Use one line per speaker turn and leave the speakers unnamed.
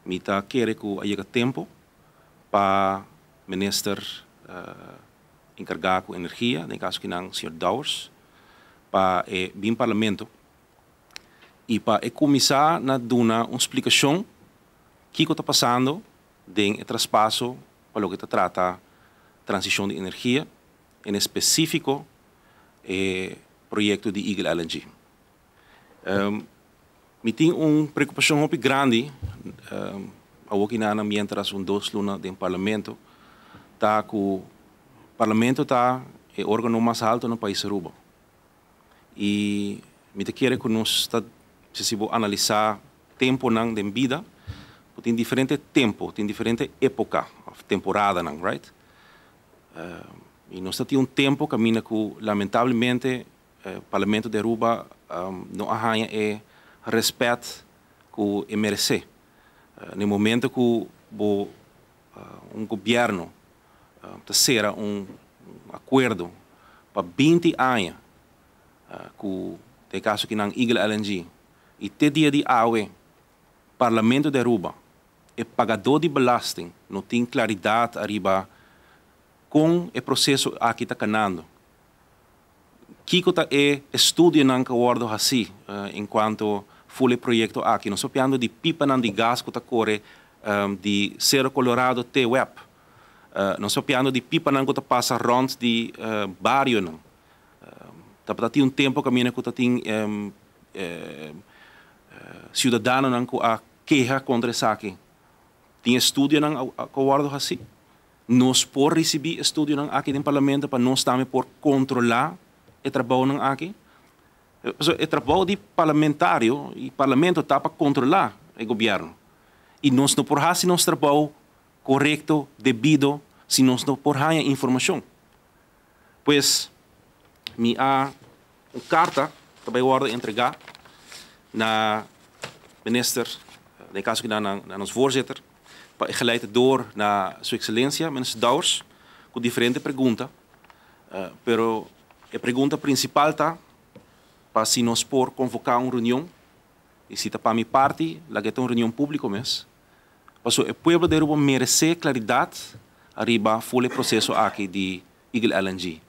Mi ta kere ku a yega tempu pa minister enkargá ku energia, den kaso akinan señor Dowers, pa e bin parlamento i pa e kuminsá na duna un splikashon kiko ta pasando den e traspaso pa loke ta trata transishon di energia, en espesífiko e proyekto di Eagle LNG. Mi tin un preokupashon hopi grandi awor ki nan mientras un 2 luna den parlamento, ta ku parlamento ta e órgano mas alto na pais Aruba. I mi ta kere ku nos ta, si bo analisá temponan den bida, tin diferente tempu, tin diferente époka, òf temporadanan, right? I nos tin un tempu kaminda ku lamentablemente parlamento di Aruba no a haña e rèspèt ku e meresé. Na momento ku bo, un gobièrnu ta sera un akuerdo pa 20 aña ku den kaso akinan Eagle LNG i te dia di awe parlamento di Aruba, e pagadó di belasting, no tin klaridat ariba kon e proseso aki ta kanando. Kiko ta e estudionan ku a wòrdu hasí en kuanto full e proyekto aki? Nos ta papiando di pipanan di gas ku ta kore di Cerro Colorado te WEB. Nos ta papiando di pipanan ku ta pasa rònt di barionan. Tabatin un tempu kaminda ku tabatin siudadanonan ku a keha kontra esaki. Tin estudionan ku a wòrdu hasí? Nos por risibí estudionan aki den parlamento pa nos tambe por kontrolá e trabounan aki? E trabou di parlamentario i parlamento ta pa kontrolá e gobièrnu. I nos no por hasi nos trabou korekto, debido, si nos no por haña informashon. Pues, mi a un karta tambe wòrdu entregá na minister, den kaso na, na nos voorzitter, pa geleid door na su ekselensia, minister Dowers, ku diferente pregunta. Pero e pregunta prinsipal ta pa si nos por konvoká un reunion, i si ta pa mi parti, laga un reunion públiko mes, paso e pueblo di Aruba meresé klaridat ariba full e proseso aki di Eagle LNG.